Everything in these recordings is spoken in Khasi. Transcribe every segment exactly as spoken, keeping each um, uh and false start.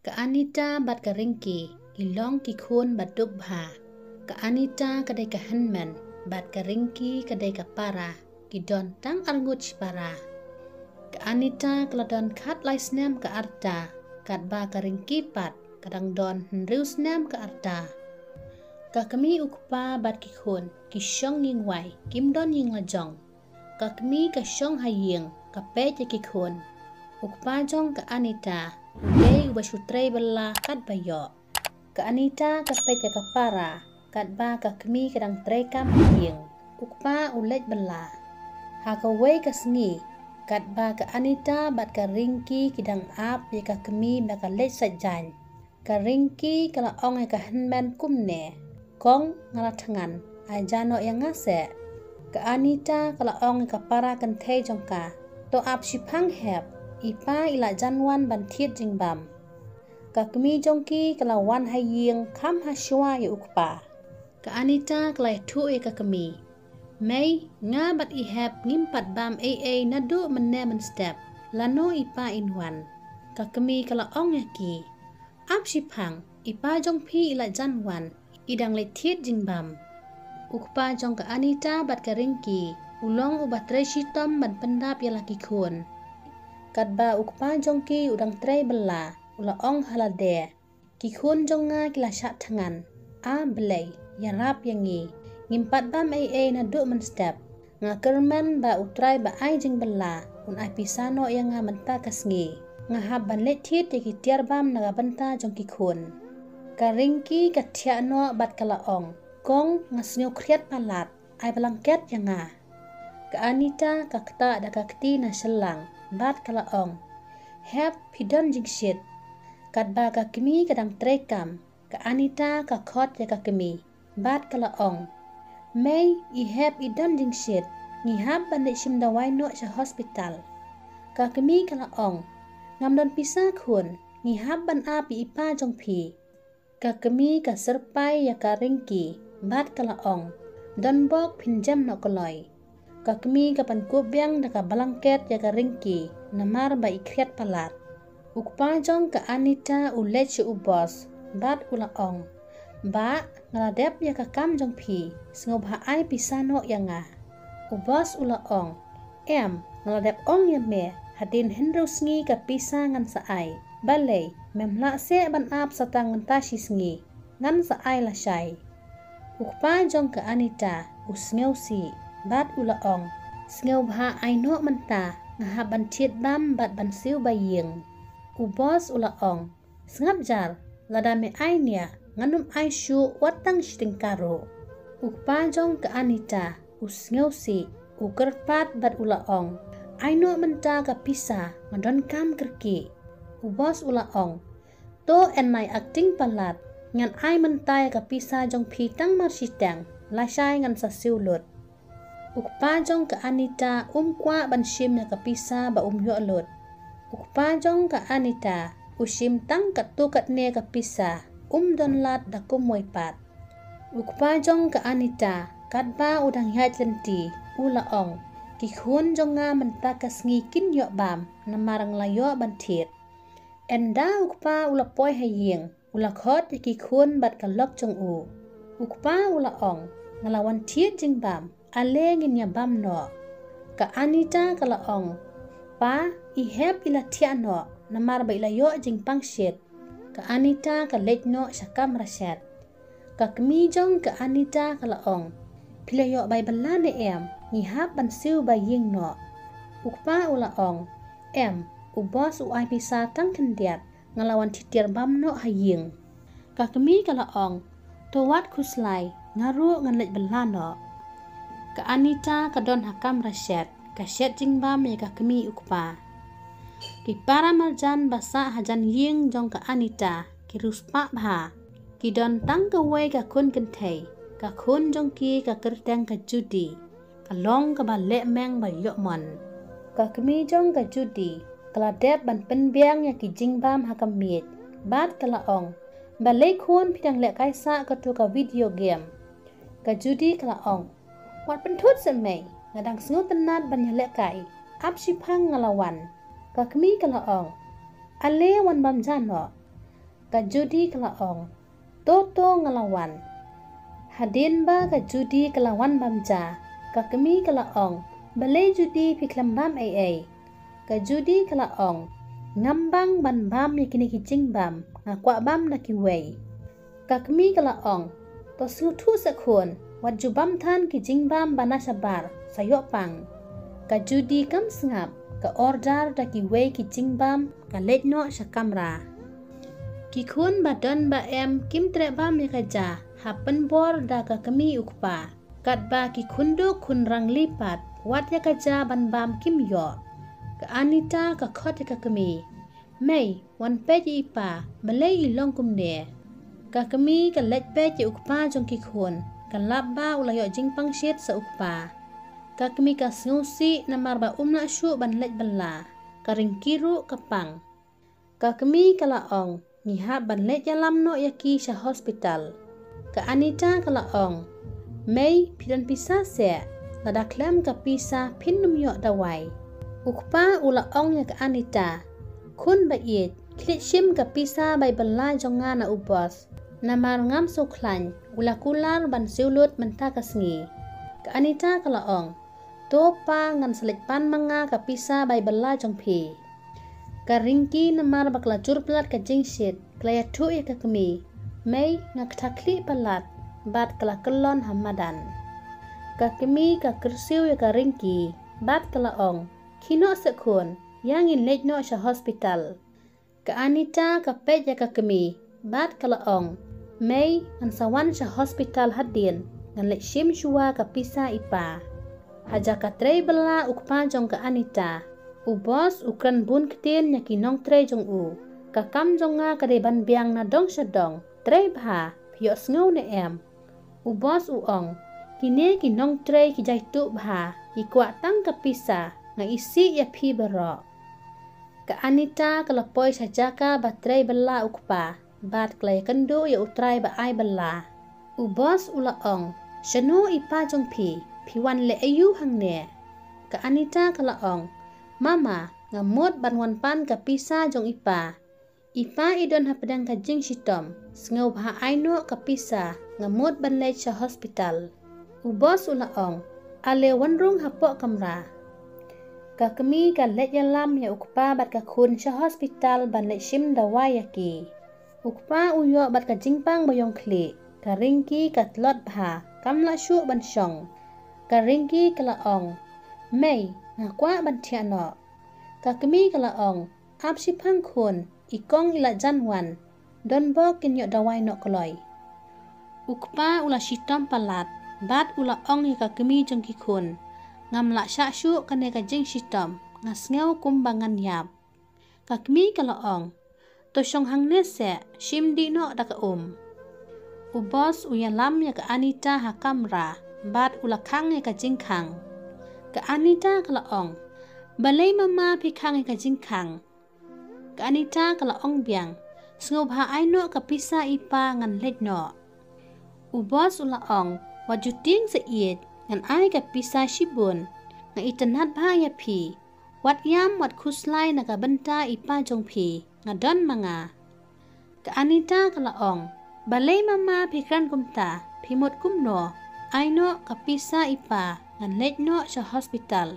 Ka Anita bad ka Rinki ki long ki khun ba duk bha. Ka Anita ka dei ka hynmen bad ka Rinki ka dei ka para, ki don tang arngut shipara. Ka Anita ka la don khatlai snem ka rta, katba ka Rinki pat ka dang don hynriew snem ka rta. Ka kmie u kpa bad ki khun ki shong ïing wai, kim don ïing la jong. Ka kmie ka shong ha ïing, ka peit ïa ki khun. U kpa jong ka Anita u dei uba shu trei bylla katba ïoh. Ka Anita ka peit ïa ka para katba ka kmie ka dang trei kam ha ïing. U kpa u leit bylla. Ha kawei ka sngi, katba ka Anita bad ka Rinki ki dang ap ïa ka kmie ba ka leit sait jaiñ, ka Rinki ka la ong ïa ka hynmen kumne, "Kong, nga la thngan, ai ja noh ïa nga seh." Ka Anita ka la ong ïa ka para kynthei jong ka, "To ap shiphang hep, i pa i la jan wan ban thied jingbam." Ka kmie jong ki ka la wan ha ïing kham hashwa ïa u kpa. Ka Anita ka la ïathuh ïa ka kmie, "Mei, nga bad i Hep ngim pat bam ei ei naduh mynne mynstep, lano i pa in wan." Ka kmie ka la ong ïa ki, "Ap shiphang, i pa jong phi i la jan wan, i dang leit thied jingbam." U kpa jong ka Anita bad ka Rinki u long uba trei shitom ban pyndap ïa la ki khun. Katba u kpa jong ki u dang trei bylla, u la ong ha lade, "Ki khun jong nga ki la shah thngan. A Blei, ïarap ïa ngi. Ngim pat bam ei ei naduh mynstep. Nga kyrmen ba U Trai ba ai jingbylla un ai pisa noh ïa nga mynta ka sngi. Nga hap ban leit thied ïa ki tiar bam na ka bynta jong ki khun." Ka Rinki ka thiah noh bad ka la ong, "Kong, nga sngew khriat palat, ai blanket ïa nga." Ka Anita ka ktah da ka kti na shyllang bad ka la ong, "Hep, phi don jingshit." Katba ka kmie ka dang trei kam, ka Anita ka khot ïa ka kmie bad ka la ong, "Mei, i Hep i don jingshit, ngi hap ban leit shim dawai noh sha hospital." Ka kmie ka la ong, "Ngam don pisa khun, ngi hap ban ap ïa i pa jong phi." Ka kmie ka syrpai ïa ka Rinki bad ka la ong, "Don bok, phin jem noh kloi." Ka kmie ka pynkup biang da ka blanket ïa ka Rinki namar ba i khriat palat. U kpa jong ka Anita u leit sha u boss bad u la ong, "Bah, nga la dep ïa ka kam jong phi, sngewbha ai pisa noh ïa nga." U boss u la ong, "Em, nga la dep ong ïa me, hadien hynriew sngi ka pisa ngan sa ai. Balei mem lah seh ban ap sa tang mynta shi sngi? Ngan sa ai lashai." U kpa jong ka Anita u sngewsih bad u la ong, "Sngewbha ai noh mynta, nga hap ban thied bam bad ban siew ba ïing." U boss u la ong, "Sngap jar, lada me ai nia, ngan ym ai shuh wat tang shi tyngka ruh." U kpa jong ka Anita u sngewsih, u kyrpad bad u la ong, "Ai noh mynta ka pisa, nga donkam kyrkieh." U boss u la ong, "To, yn ai acting palat, ngan ai mynta ïa ka pisa jong phi tang mar shiteng, lashai ngan sa siew lut." U kpa jong ka Anita um kwah ban shim ïa ka pisa ba um ïoh lut. U kpa jong ka Anita u shim tang katto katne ka pisa, um don lad da kumwei pat. U kpa jong ka Anita katba u dang ïaid lynti u la ong, "Ki khun jong nga mynta ka sngi kin ïoh bam namar nga la ïoh ban thied." Ynda u kpa u la poi ha ïing, u la khot ïa ki khun bad ka lok jong u. U kpa u la ong, "Nga la wan thied jingbam, ale ngin ïa bam noh." Ka Anita ka la ong, "Pa, i Hep i la thiah noh namar ba i la ïoh jingpangshit." Ka Anita ka leit noh sha kamra shet. Ka kmie jong ka Anita ka la ong, "Phi la ïoh bai bylla ne em? Ngi hap ban siew ba ïing noh." U kpa u la ong, "Em, u boss u ai pisa tang khyndiat, nga la wan thied tiar bam noh ha ïing." Ka kmie ka la ong, "To wat khuslai, nga ruh ngan leit bylla noh." Ka Anita ka don ha kamra shet, ka shet jingbam ïa ka kmie u kpa. Ki para marjan ba sah hajan ïing jong ka Anita ki riewspah bha. Ki don tang kawei ka khun kynthei, ka khun jong ki ka kyrteng ka Judy. Ka long kaba leh meng ba ïoh mon. Ka kmie jong ka Judy ka la dep ban pynbiang ïa ki jingbam ha ka miej bad ka la ong, "Balei khun phi dang lehkai sah kato ka video game?" Ka Judy ka la ong, "Wat pynthut seh mei, nga dang sngewtynnat ban ïalehkai. Ap shiphang, nga la wan." Ka kmie ka la ong, "Ale wan bam ja noh." Ka Judy ka la ong, "To to nga la wan." Hadien ba ka Judy ka la wan bam ja, ka kmie ka la ong, "Balei Judy phi khlem bam ei ei?" Ka Judy ka la ong, "Ngam bang ban bam ïa kine ki jingbam, nga kwah bam da kiwei." Ka kmie ka la ong, "To sngewthuh seh khun, wat ju bam than ki jingbam ba na shabar, sa ïoh pang." Ka Judy kam sngap, ka order da kiwei ki jingbam, ka leit noh sha kamra. Ki khun ba don ba em kim treh bam ïa ka ja, hap pynbor da ka kmie u kpa. Katba ki khun duk khun rangli pat, wat ïa ka ja ban bam kim ïoh. Ka Anita ka khot ïa ka kmie, "Mei, wan peit ïa i pa, balei i long kumne?" Ka kmie ka leit peit ïa u kpa jong ki khun, ka lap ba u la ïoh jingpang shit sa u kpa. Ka kmie ka sngewsih namar ba um lah shuh ban leit bylla. Ka Ringki ruh ka pang. Ka kmie ka la ong, "Ngi hap ban leit ïalam noh ïa ki sha hospital." Ka Anita ka la ong, "Mei, phi don pisa seh, lada khlem ka pisa phin ym ïoh dawai." U kpa u la ong ïa ka Anita, "Khun ba ïeit, khlieh shim ka pisa bai bylla jong nga na u boss. Namar ngam sngewkhlaiñ, u la kular ban siew lut mynta ka sngi." Ka Anita ka la ong, "To pa, ngan sa leit pan ma nga ka pisa bai bylla jong phi." Ka Ringki namar ba ka la jur palat ka jingshit, ka la ïathuh ïa ka kmie, "Mei, nga ktah khlieh palat," bad ka la kyllon ha madan. Ka kmie ka kyrsiew ïa ka Ringki, bad ka la ong, "Khie noh seh khun, ïa ngin leit noh sha hospital." Ka Anita ka peit ïa ka kmie, bad ka la ong, "Mei, ngan sa wan sha hospital hadien, ngan leit shim shuwa ka pisa i pa." Ha ja ka trei bylla u kpa jong ka Anita, u boss u kren bun ktien ïa ki nongtrei jong u. "Ka kam jong nga ka dei ban biang na dong sha dong, trei bha, phi ïohsngew ne em?" U boss u ong, "Kine ki nongtrei ki jaituh bha, ki kwah tang ka pisa, nga isih ïa phi baroh." Ka Anita ka la poi sha jaka ba trei bylla u kpa, bad ka la ïakynduh ïa u trai ba ai bylla. U boss u la ong, "Shano i pa jong phi, phi wan leh aïu hangne?" Ka Anita ka la ong, "Mama, nga mut ban wan pan ka pisa jong i pa. I pa i don hapdeng ka jingshitom, sngewbha ai noh ka pisa, nga mut ban leit sha hospital." U boss u la ong, "Ale wan rung hapoh kamra." Ka kmie ka leit ïalam ïa u kpa bad ka khun sha hospital ban leit shim dawai ïa ki. U kpa u ïoh bad ka jingpang ba ïong khlieh, ka Ringki ka tlot bha, kam lah shuh ban shong. Ka Ringki ka la ong, "Mei, nga kwah ban thiah noh." Ka kmie ka la ong, "Ap shiphang khun, i kong i la jan wan. Don bok kin ïoh dawai noh kloi." U kpa u la shitom palat, bad u la ong ïa ka kmie jong ki khun, "Ngam lah shah shuh kane ka jingshitom, nga sngew kumba ngan ïap." Ka kmie ka la ong, "To shong hangne seh, shim dih noh da ka um." U boss u ïalam ïa ka Anita ha kamra, bad u la khang ïa ka jingkhang. Ka Anita ka la ong, "Balei mama phi khang ïa ka jingkhang?" Ka Anita ka la ong biang, "Sngewbha ai noh ka pisa i pa, ngan leit noh." U boss u la ong, "Wat ju tieng sa ïeit, ngan ai ka pisa shibun, nga itynnad bha ïa phi. Wat ïam, wat khuslai na ka bynta i pa jong phi, nga don ma nga." Ka Anita ka la ong, "Balei mama phi kren kumta, phi mut kumno? Ai noh ka pisa i pa, ngan leit noh sha hospital."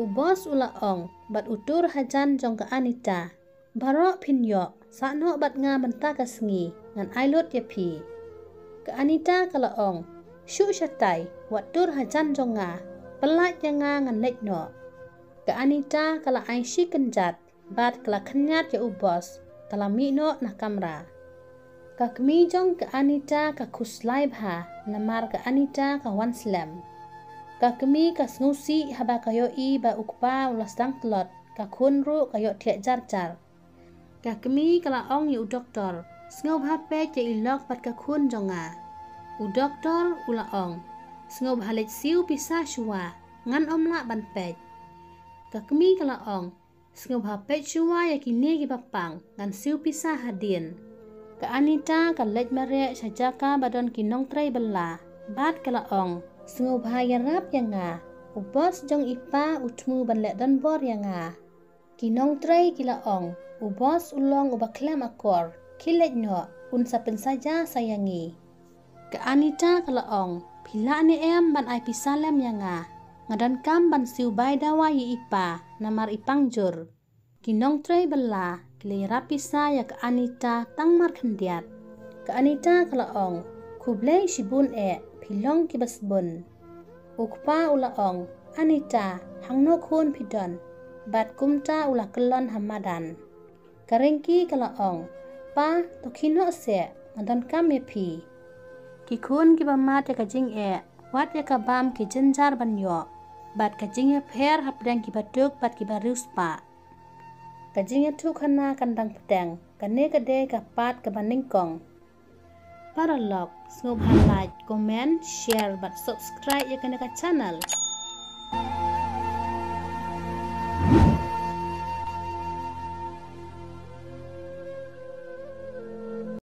U boss u la ong, bad u tur hajan jong ka Anita, "Baroh phin ïoh, sah noh bad nga mynta ka sngi, ngan ai lut ïa phi." Ka Anita ka la ong, "Shu shatai, wat tur hajan jong nga, pyllait ïa nga, ngan leit noh." Ka Anita ka la ai shi kynjat, bad ka la khynñiat ïa u boss, ka la mih noh na kamra. Ka kmie jong ka Anita ka khuslai bha, namar ka Anita ka wan slem. Ka kmie ka sngewsih haba ka ïohi ba u kpa u la sdang tlot, ka khun ruh ka ïohthiah jar jar. Ka kmie ka la ong ïa u doktor, "Sngewbha peit ïa i lok bad ka khun jong nga." U doktor u la ong, "Sngewbha leit siew pisa shuwa, ngan ym lah ban peit." Ka kmie ka la ong, "Sngewbha peit shuwa ïa kine kiba pang, ngan siew pisa hadien." Ka Anita ka leit mareh sha jaka ba don ki nongtrei bylla, bad ka la ong, "Sngewbha ïarap ïa nga, u boss jong i pa u thmu ban leh donbor ïa nga." Ki nongtrei ki la ong, "U boss u long uba khlem akor, Khie leit noh, un sa pynsaja sa ïa ngi. Ka Anita ka la ong, phi lah ne em ban ai pisa lem ïa nga? Nga donkam ban siew bai dawa ïa i pa, namar i pang jur. Ki nongtrei bylla ki la ïarap pisa ïa ka Anita tang mar khyndiat. Ka Anita ka la ong, khublei shibun eh, phi long kiba sbun. U kpa u la ong, Anita, hangno khun phi don? Bad kumta u la kyllon ha madan. Ka Ringki ka la ong, pa, to khie noh seh, nga donkam ïa phi. Ki khun kiba mad ïa ka jingeh, wat ïa ka bam ki jynjar ban ïoh. Bad ka jingïapher hapdeng kiba duk bad kiba riewspah. Ka jingïathuhkhana kan dang bteng, kane ka dei ka part kaba nyngkong. Paralok, sngewbha like, comment, share bad subscribe ïa kane ka channel.